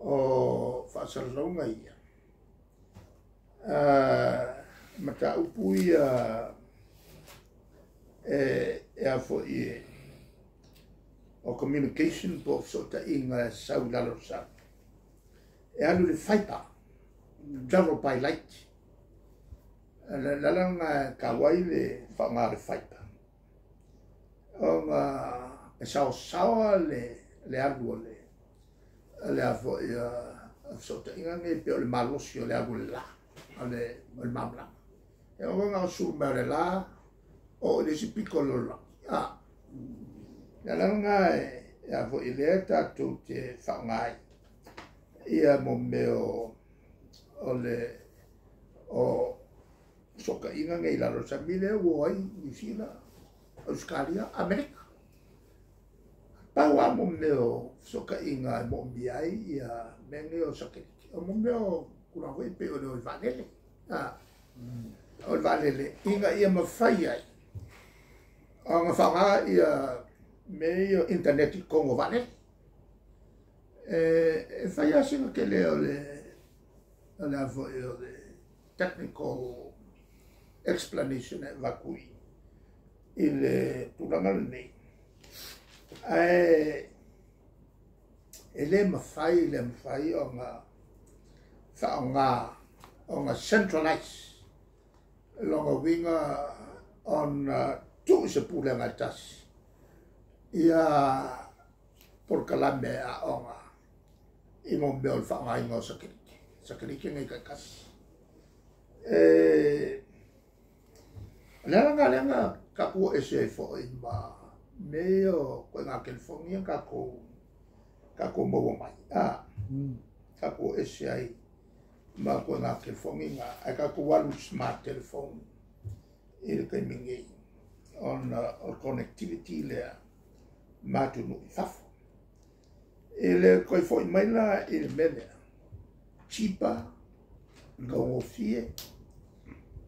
O faasalalauga ia mataupu ia e a foi o communication po o fesootaiga e sau i lalo o le sami e alu i le fiber, travel by light. O le ala lena e taua ai le faaaoga o le fiber, ona e saosaoa le alu o le a foi fesootaiga nei, pei o le malosi o le alu o le la o le malamalama. E oo na o sulu mai o le la o i le isi pito o le lalolagi. Le ala lena e a foi lea tatou te faaaoga ai ia mo mea o le o fesootaiga nei i lalo o le sami lea ua o ai Niu Sila, Ausetalia, Amerika. Pau lava mo mea o fesootaiga e moomia ai ia mea nei o satelite. O mo mea o tulaga foi pei o le vaalele. O le vaalele ina ia mafai ai ona faaaoga ia mea ia o internet i totonu o vaalele. E fai lava sina tele o le a foi o le technical explanation e avatu i le tulaga lenei. Ae e le mafai ona faaaoga, ona centralize lona uiga ona tuu i se pulega e tasi ia polokalame aoga i mo mea o le faaaogaina o satelite nei taitasi. O le ala lena lea na tatou o ese ai foi ma mea ia o ituaiga telefoni ia tatou maua mai. Tatou o ese ai ma ituaiga telefoni na, ae tatou alu i smart telephone i le taimi nei, ona o le connectivity lea ma atunuu i fafo. I le toe foi mai la i le mea lea, cheaper, taugofie,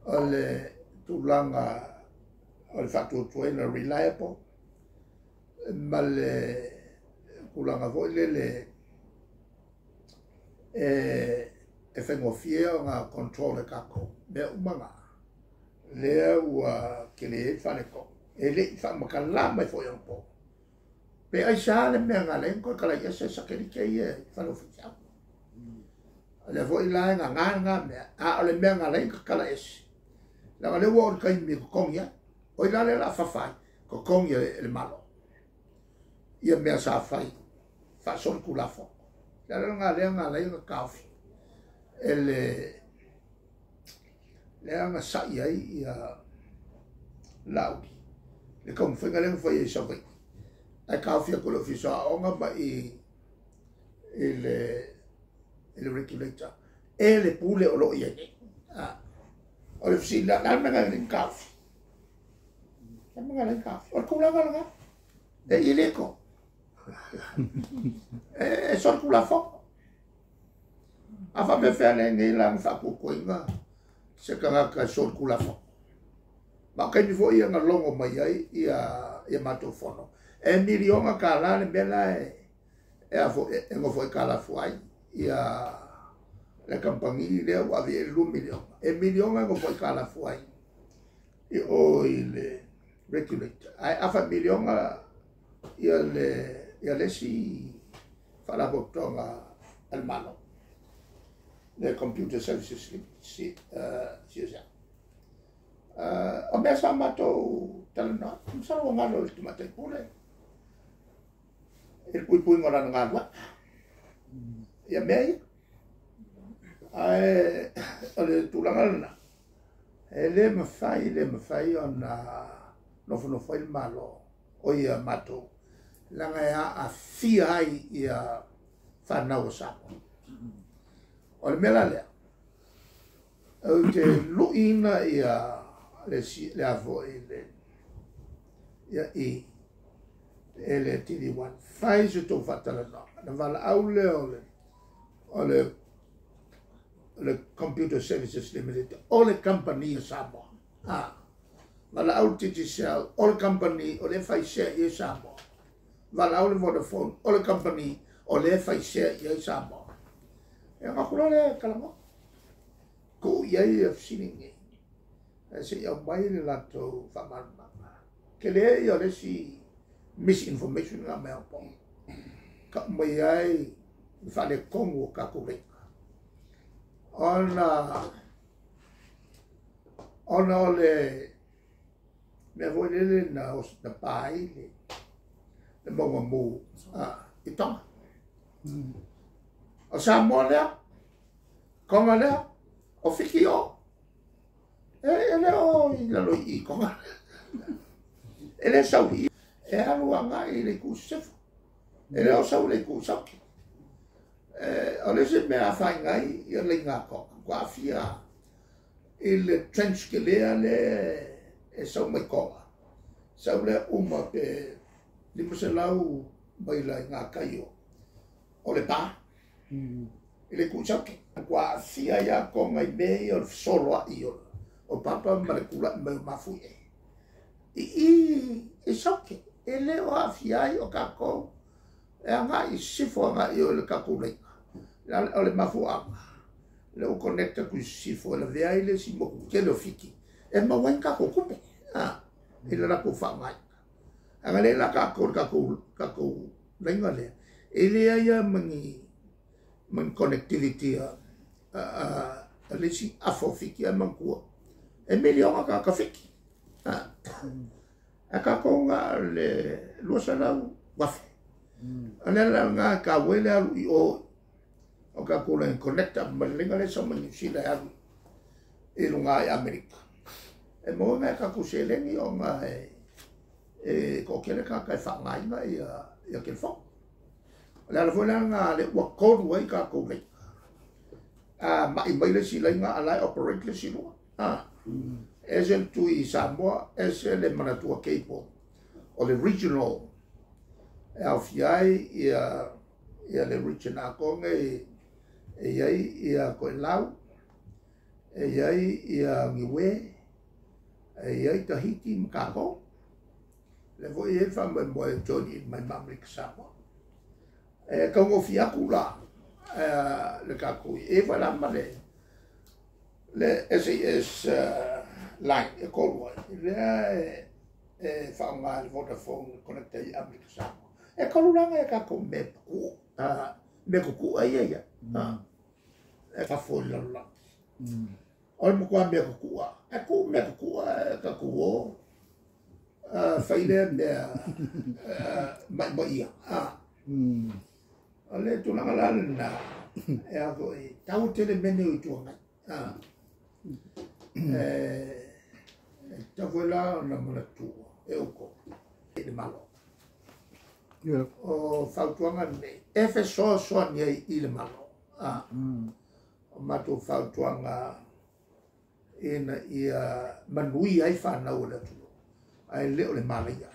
o le tulaga o le faatuatuaina, reliable, ma le tulaga foi lele e faigofie ona control e tatou mea uma na lea ua tele ai le faaletonu. E le i faamatala mai foi anapo pe aisa le mea na ala ai ona toe talai ese satelite ia i fale o faifeau. O lea foi la e gaga lena mea, a o le mea na ala ai ona tatala ese, leaga lea ua oo i le taimi e totogi ai. O i la lea o le a fafa ai, totogi e le Malo ia mea sa fai faasolitulafono. Le ala lena lea na ala ai ona taofi e le lea na sai ai ia Laauli le taumafaiga lea na fai ai i Savaii, ae taofi atu e le Ofisa o Aoga ma i le regulator e le pule o lo o i ai nei. O le fesili la, le mea na ala ai ona taofi? Le mea na ala ai ona taofi? O le tulaga lena e illegal, e solitulafono. A faapefea nei la na faatuatuaina se tagata e solitulafono? Ma o taimi foi ia na logo mai ai ia matou fono. E $1 miliona le mea la e nofo ai kalafu ai ia le kamupani lea ua ave i ai le $2 miliona. E $1 miliona e nofo ai kalafu ai i o i le regulator. Ae afa miliona ia le isi faalapotopotoga a le Malo, le Computer Services Limited, CSL. O mea sa matou talanoa, masalo ua galo i le Tamaitai Pule i le puipuiga o lana galuega ia mea ia. Ae o le tulaga lena, e le mafai ona nofonofo ai le Malo o ia matou, leaga e aafia ai ia fanau o Samoa. O le mea la lea, ou te luiina ia le a foi le ia i e le TV1, fai se tou faatalanoaga. Na valaau lea o le Computer Services Limited, o le company a Samoa. Valaau le Digicel, o le company o lea fai share i ai Samoa. Valaau le Vodafone, o le company o lea fai share i ai Samoa. E aga le kalama. Ko ia ia fesili nei. E se i aumai le latou faamalamalamaga. Tele ia o le isi misinformation na mea po. Ka mai ai le faaletonu o tatou leiga. Ona o le mea foi lele na pa ai le mauga mu i Tonga. O Samoa lea, Tonga lea, o Fiti o. E le o i lalo i Tonga. E le sau i, e alu agai i le itu sisifo. E le o sau i le itu sauki. O le isi mea afaina ai ia leiga a Tonga, ua aafia i le trench kelea le e sau mai Tonga. Sau lea uma pe 500 maila i ngā kai o le pa i le itu sauki. Ua aafia ia Tonga i mea ia o le fesoloai o papa ma le tula'i mai o mafuie. I sauki, e le o aafia ai o tatou e agai i sisifo agai o le tatou leiga. O le mafuaaga, le ua connect atu i sisifo e lavea ai le isi motu tele o Fiti. E maua ai tatou tupe i le latou faaaogaina. Aga le la tatou le tatou leiga lea, e leai lava ma ni connectivity a le isi afa o Fiti ae manatua. E miliona tagata Fiti. A tatou na o le 200,000. O le ala lena e taua ai le alu i o o tatou le connect up ma le leiga lea e sau mai Niu Sila e alu i luga i Amerika. E maua nai tatou seleni ona e toatele tagata e faaaogaina ia telefoni. O le ala foi lea na le ua tolu ai tatou leiga. A mai mai le isi leiga a la e operate le isi lua. Ese le tui i Samoa, ese le manatua cable o le regional e aofia ai ia le region atoa e i ai ia Toelau, e i ai ia Niue, e i ai Tahiti ma tatou. Le foi e faamoemoe e join in mai ma Amerika Samoa. E taugofie atu la le tatou e foi la ma le SAS line e tolu ai. Lea e faaaoga le Vodafone connect ai i Amerika Samoa. E tolu laga e tatou mea paku, mea kukua ia ia. E fafo i lalolagi. O le matua mea kukua. E ku mea kukua e tatou o. Fai lea mea maimai ia. O le tulaga la lena, e a foi, tau tele mea nei o itu agai. E tatau foi la ona manatua e outou i le Malo. O fautuaga nei, e fesoasoani ai i le Malo. O matou fautuaga ina ia manuia ai fanau o le atunuu, ae le o le malaia.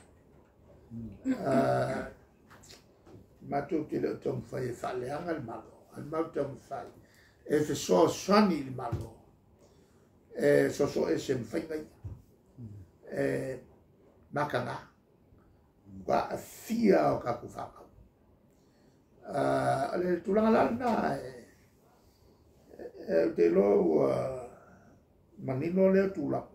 Matou te le o taumafai e faaleaga le Malo, ae matou taumafai e fesoasoani i le Malo, e soso ese ma faiga ia. E mataga, ua aafia o tatou fanau. O le tulaga la lena, ou te iloa ua manino lea tulaga.